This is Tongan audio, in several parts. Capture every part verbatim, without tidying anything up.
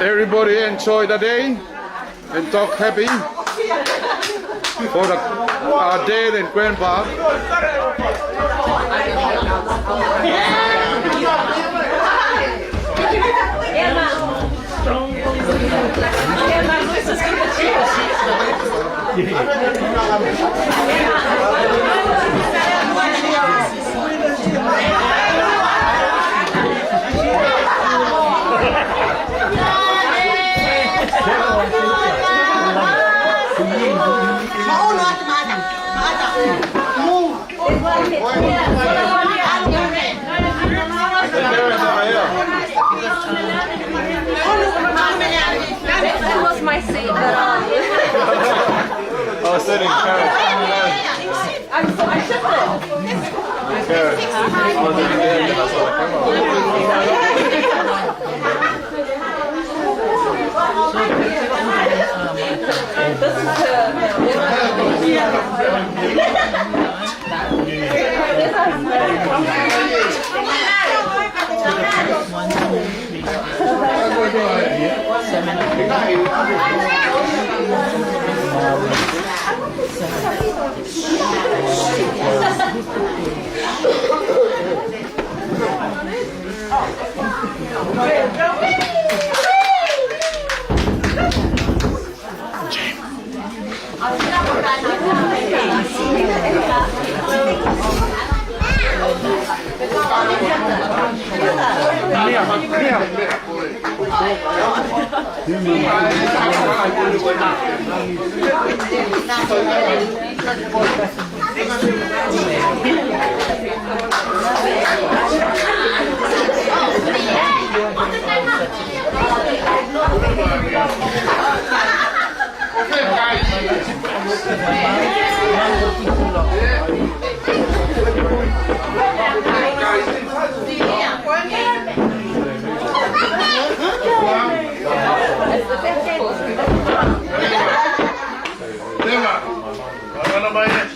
Everybody enjoy the day and talk happy for the uh, dad and grandpa. That was my seat, but um, Oh, sitting. I'm so, I should know.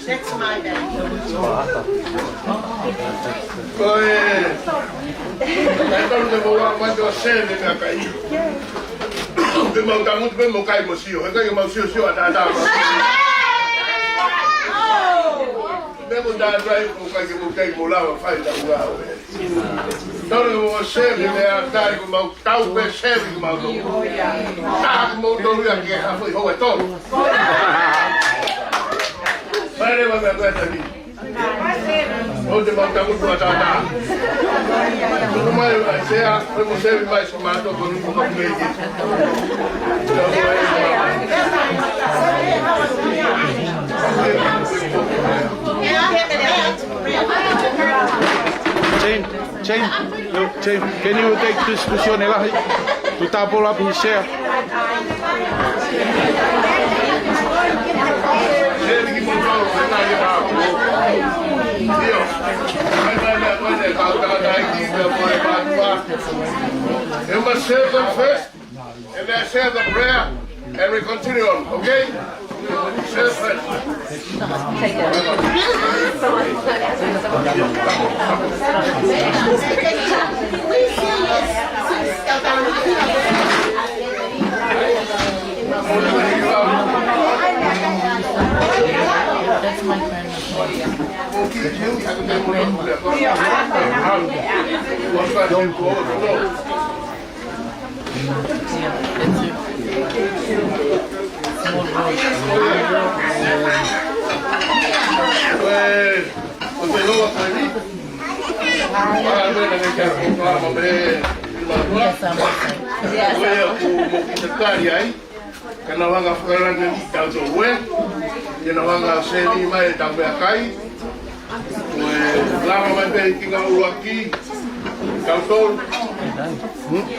That's my bag. Ko e, ʻe tonu ke mou ʻalu mai ʻo sēvia meʻakai. Te mau tangutu pē mo kai mo sio. Heʻikai ke mau siosio ʻataʻatā. Meʻa mo tā drive mo kai ke mau kai mo lava fai ta ua ue. Tonu ke mau sēvia meʻakai ko mau tau pē sēvia ke mau tau. Tā ke mau tau ia ke hafo i hoa tonu. Fai leva meʻa ko e tani. ʻO te mau tangutu ʻataʻatā. Tuku mai ʻa e sea, ko e mo sēvia mai si mātou ko ni ko ka pule i ke. Jane, Jane, no, Jane, can you take this to Sione Lahi to topple up his chair? It must serve them first, and then share the prayer, and we continue on, okay? Share first. That's my friend. Yes, I'm okay. Yes, I'm okay. Ke nau hanga ʻo fakalangi ʻetau tō ue, ke nau hanga ʻo sēvia mai ʻetau meʻakai, ko e lava mai pē ki he ʻuluaki, tau tolu,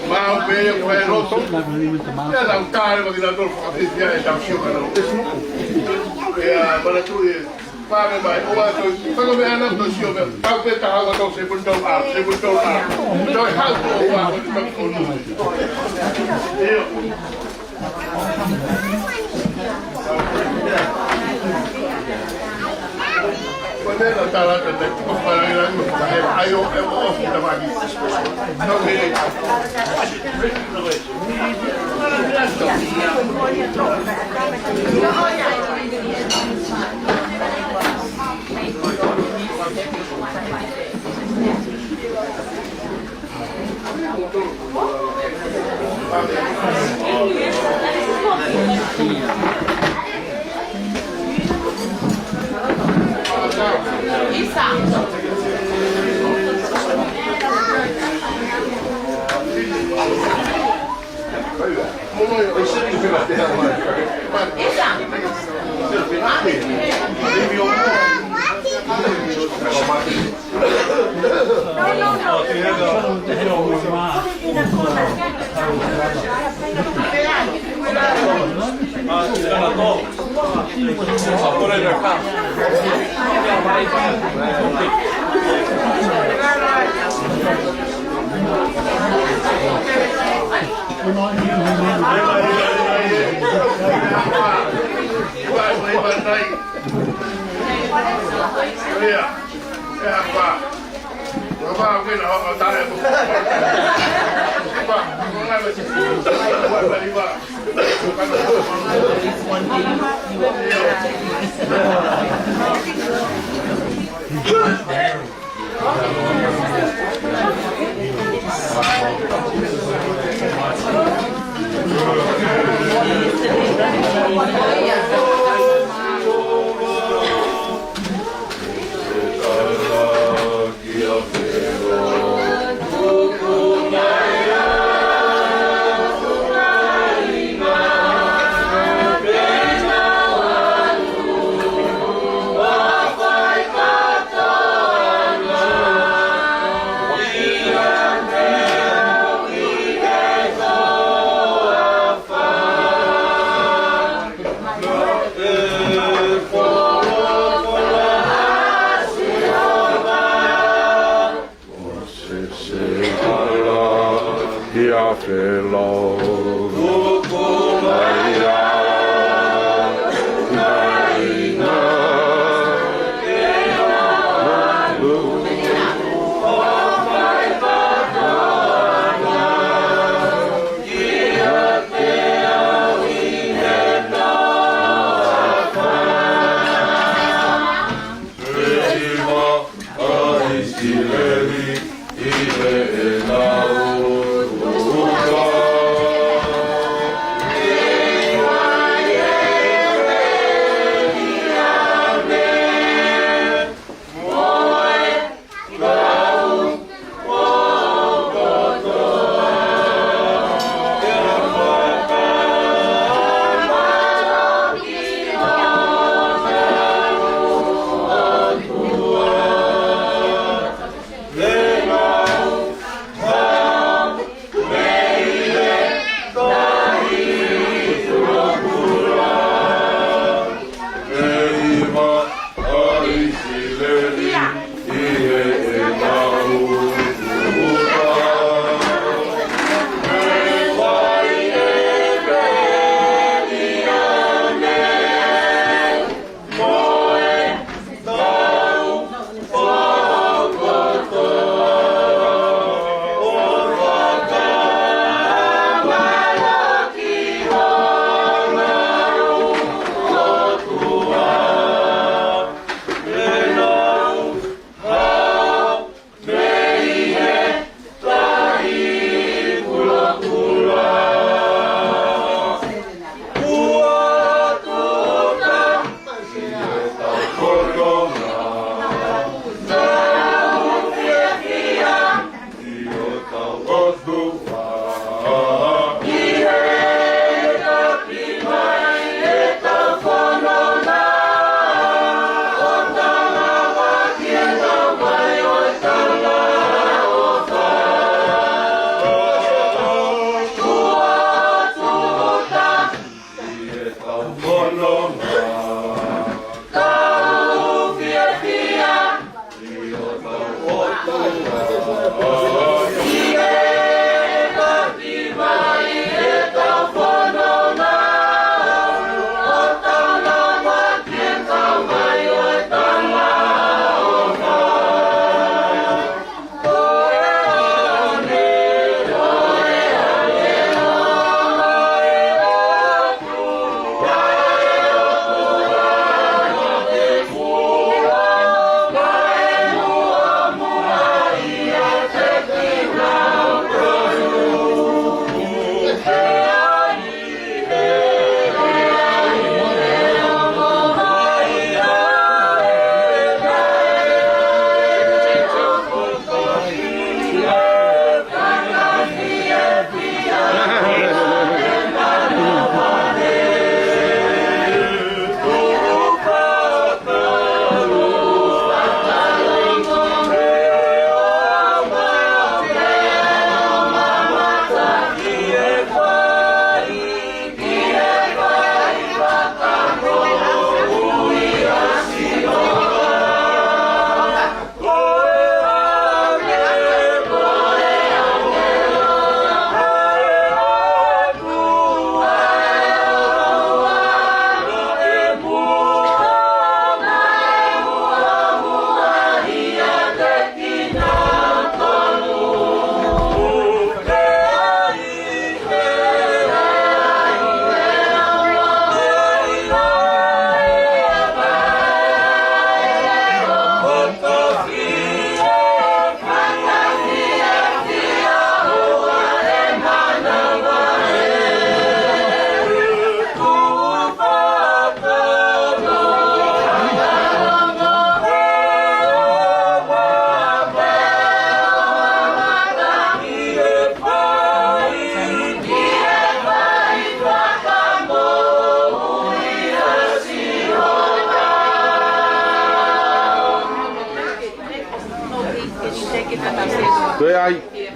mau pē ko e loto, ke tau tale ma ki tau tolu fakafiefia ʻetau sio ka nau. ʻIa, manatuʻi e, pāme mai, ʻoua ʻe toe, pāme mai ana ʻo toe sio mai, tau pē taha ʻo tau se pun tau a, se pun tau a, tau hau tau a,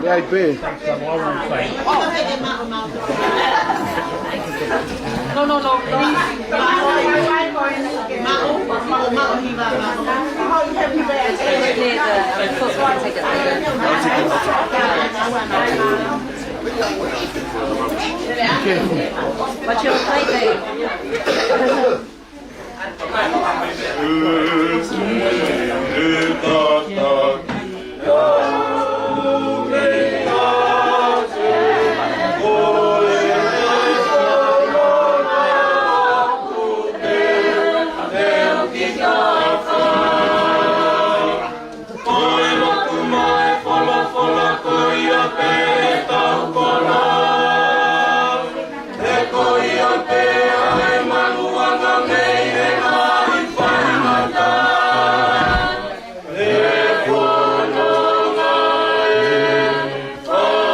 Ai pē. No, no, no, no. Watch your plate, babe. Ko e lotu mo e folofola ko ia pē ʻetau koloa. He ko ia pē ʻa e maluʻanga mei he ngaahi faingataʻa. He fononga ʻa e faie.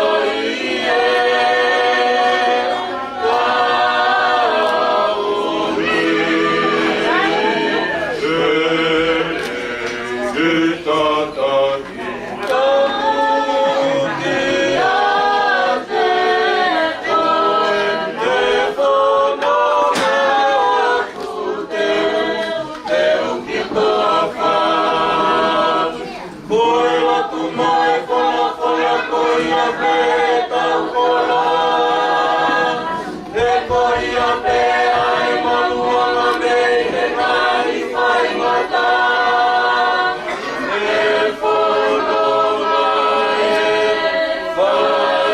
Ko e lotu mo e folofola ko ia pē ʻetau koloa. He ko ia pē ʻa e maluʻanga mei he ngaahi faingataʻa. He fononga ʻa e faie.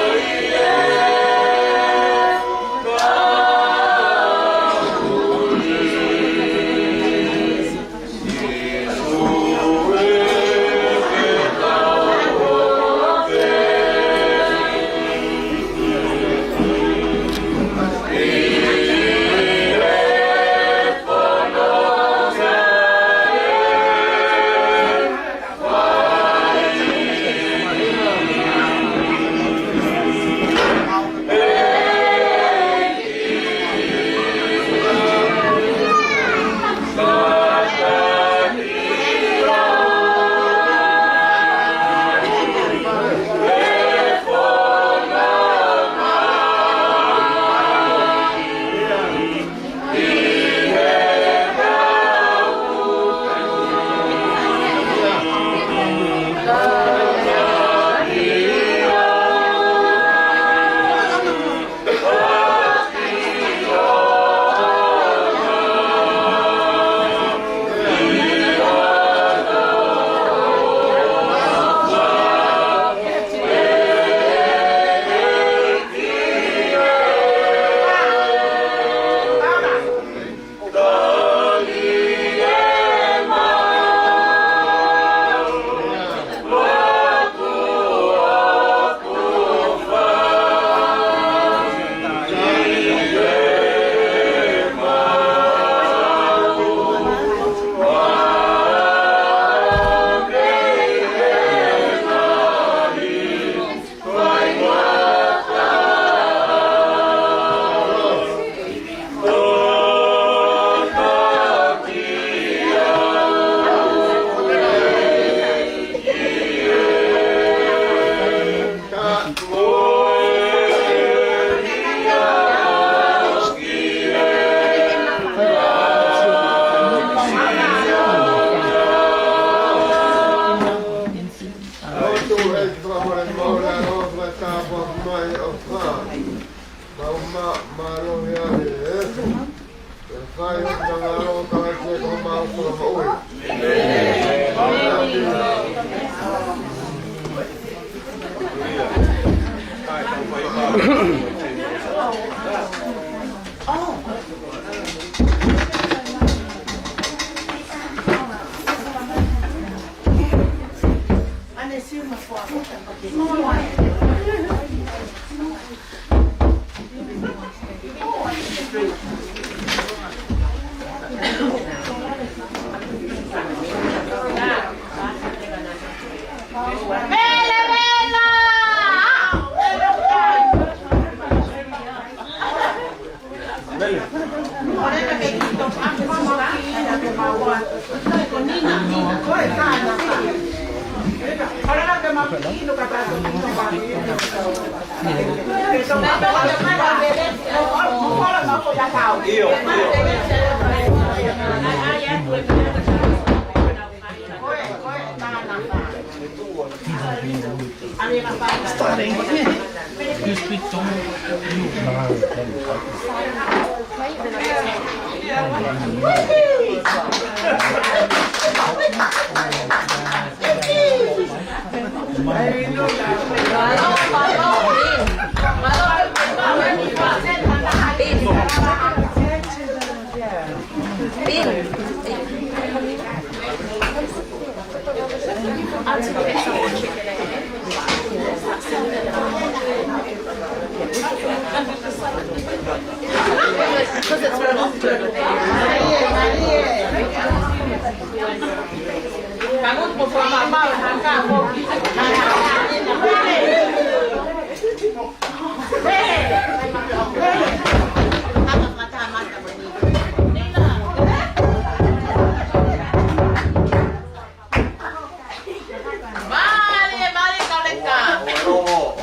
Mali, mali, kau leka. Oe,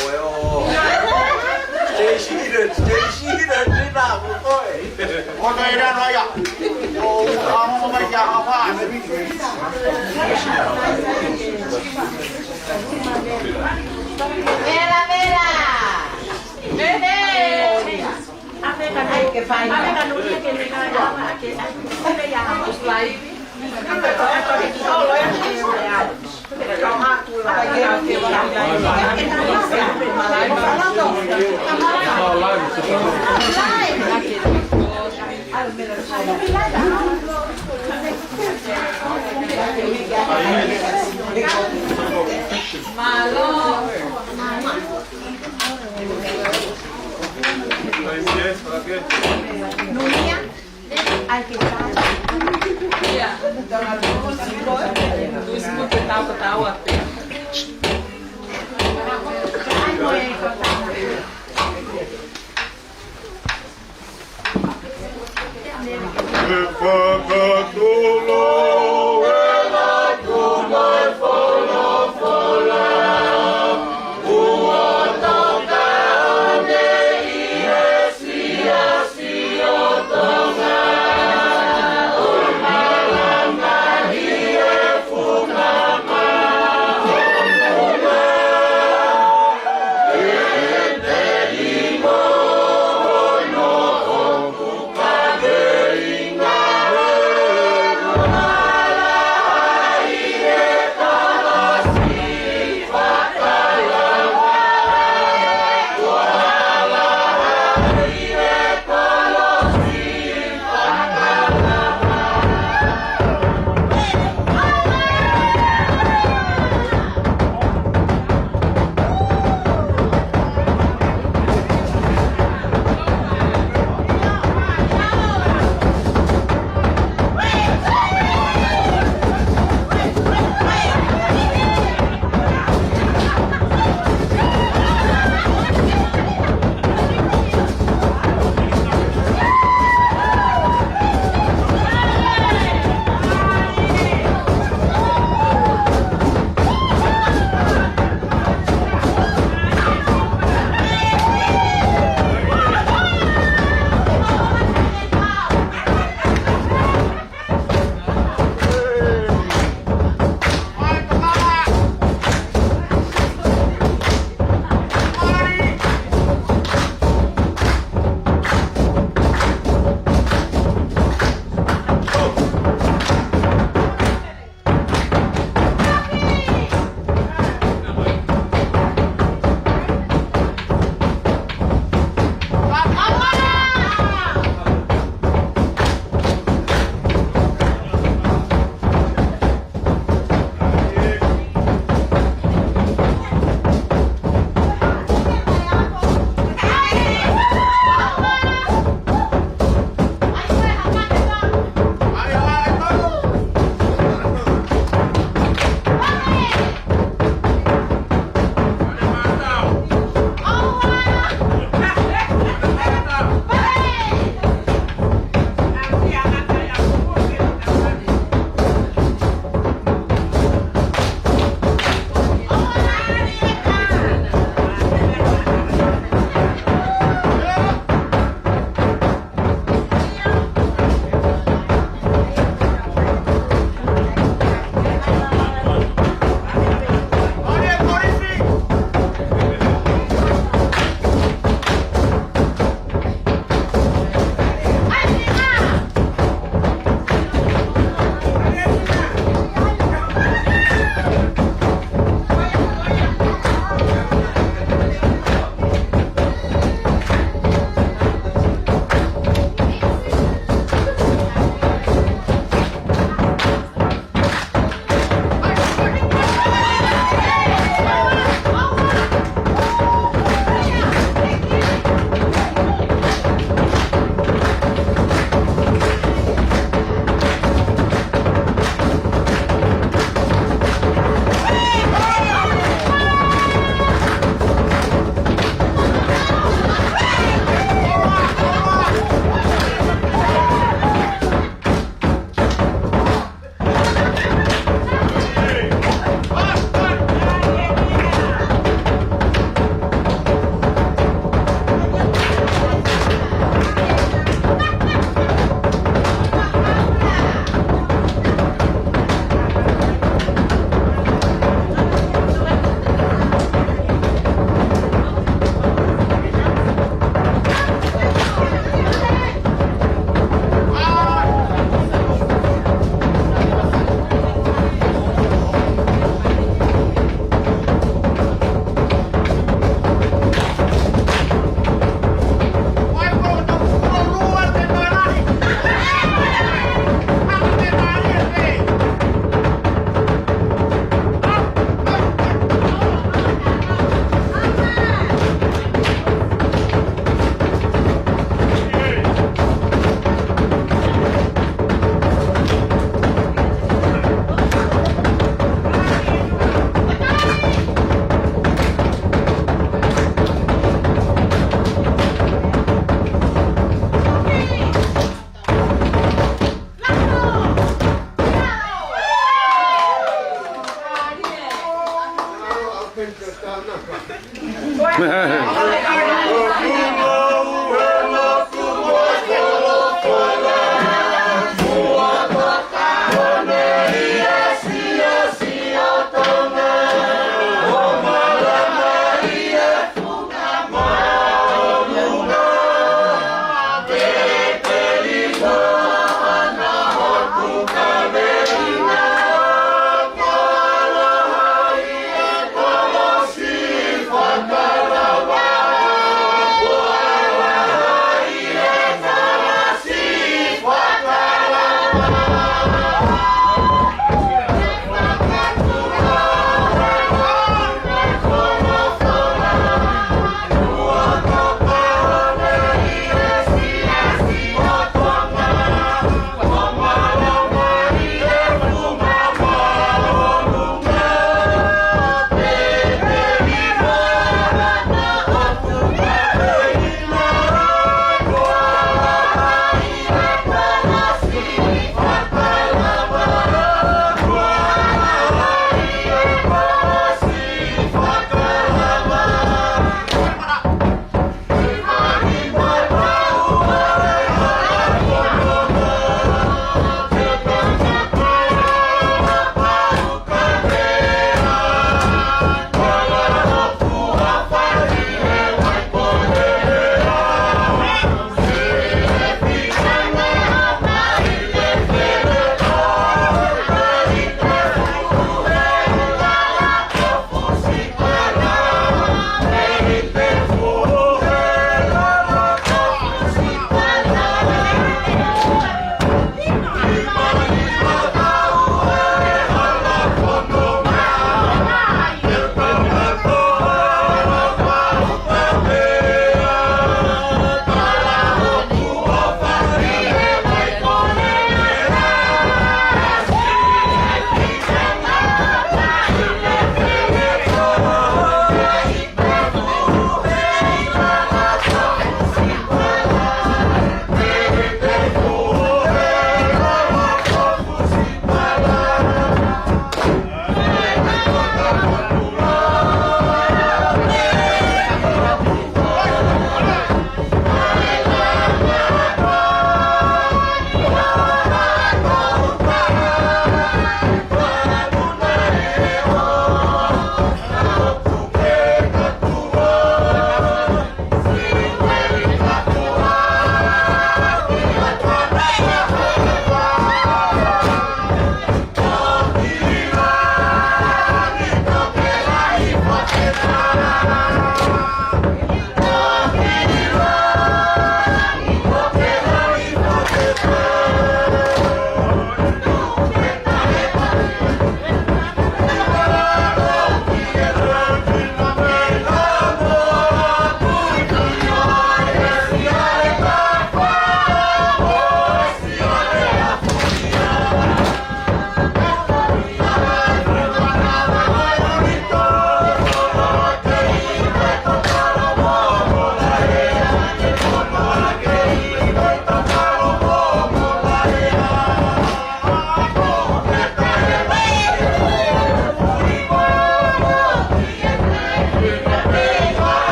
oe, oe, oe. Stay seated, stay seated, Nina, mo koe. Ko e ʻai ʻa e ʻai. ʻO, ʻa, mo, mo, mai, ia, ʻa, ʻa. Vela, vela. Vela.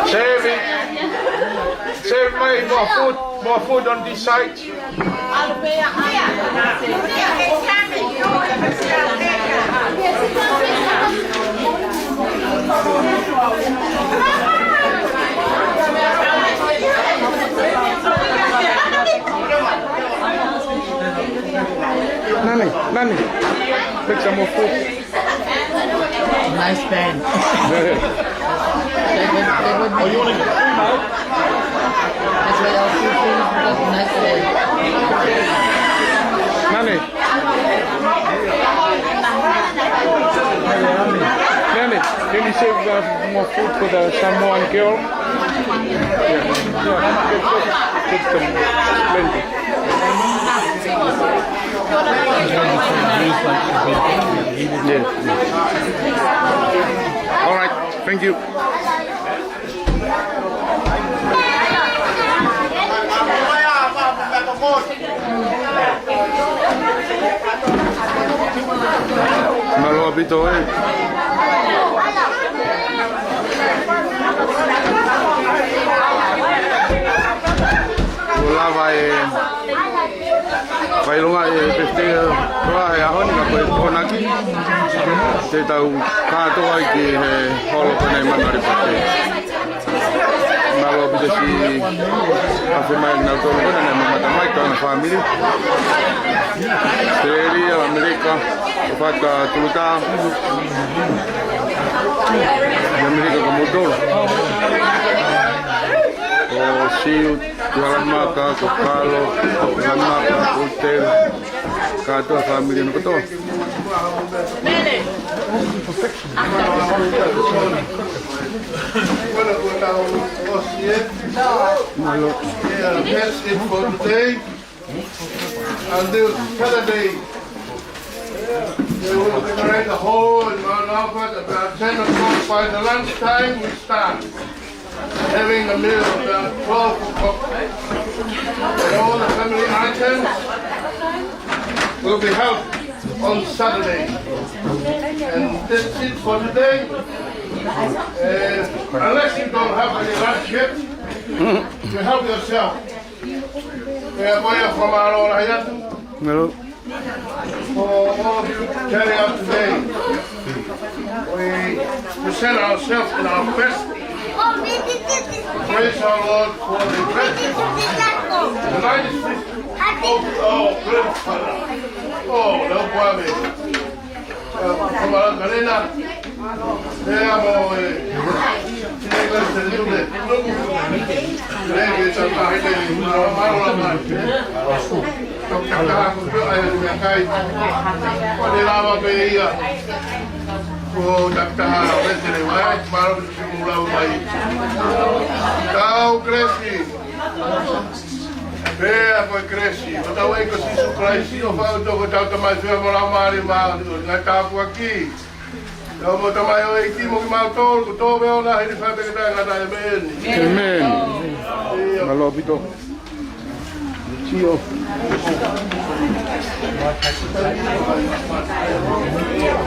Save it. Save my more food, more food on this side. Nani, Nani, make some more food. Nice band. They would, they would Oh, you want to get three, mate? That's why I'll see things with a nice band. Nani? Nani, can you save uh, more food for the Samoan girl? Yeah, yeah. Get, get, get some plenty. Yes. All right. Thank you. Mālō ʻaupito ē. Kuo lava e fakaʻilonga e pēpē ko e ʻaho ni ka ko e Tokonaki. Te tau kātoa ai ki he holo ko eni ʻi Manuheripa. Mālō ʻaupito siʻi afe mai nautolu ko eni naʻe mamata mai, ko e fāmili. Australia, ʻAmelika, ʻo fata tulutā. ʻAmelika ko moutolu. Ko Siu, ko Halamaka, ko Kalo, ko Halamaka, ko Teu. Kātoa fāmili ʻana kotoa. Mālō. Yeah, that's it for today. Until Saturday, they will decorate the hall in Mount Alfred about ten o'clock. By the lunchtime, we start having a meal about twelve o'clock. And all the family items will be helped on Saturday. And that's it for today. Uh, unless you don't have any lunch yet, you help yourself. Pea ko ia fakamālō lahi atu. Mālō. For all of you carry out today. We present ourselves in our best. Praise our Lord for the great, the mighty, oh, oh, great Father. Oh, no problem. Ko Makalena. Pea mo e. Sine ka se tu le. Le ke sa ta he le. Mālō, mālō, mālō. Toketā ko e ai ni meʻakai. Ko e lava pē ia. Ko toketā ko e te le vai. Mālō ki mulau mai. Tau Kelesi. Pea ko e kelesi ʻa hotau ʻEiki ko Sīsū Kalaisi, ʻofa ʻa e ʻOtua ko hotau Tamai, feohi mo e Laumālie Māʻoniʻoni, ngaahi tāpuaki. Ke ʻoua ʻe mou tamai ʻo e ʻEiki mo kimautolu, ko e tō pē ʻo na hili fai pē ke taʻengata. ʻĒmeni. ʻĒmeni. ʻIo. Mālō ʻaupito. Sio.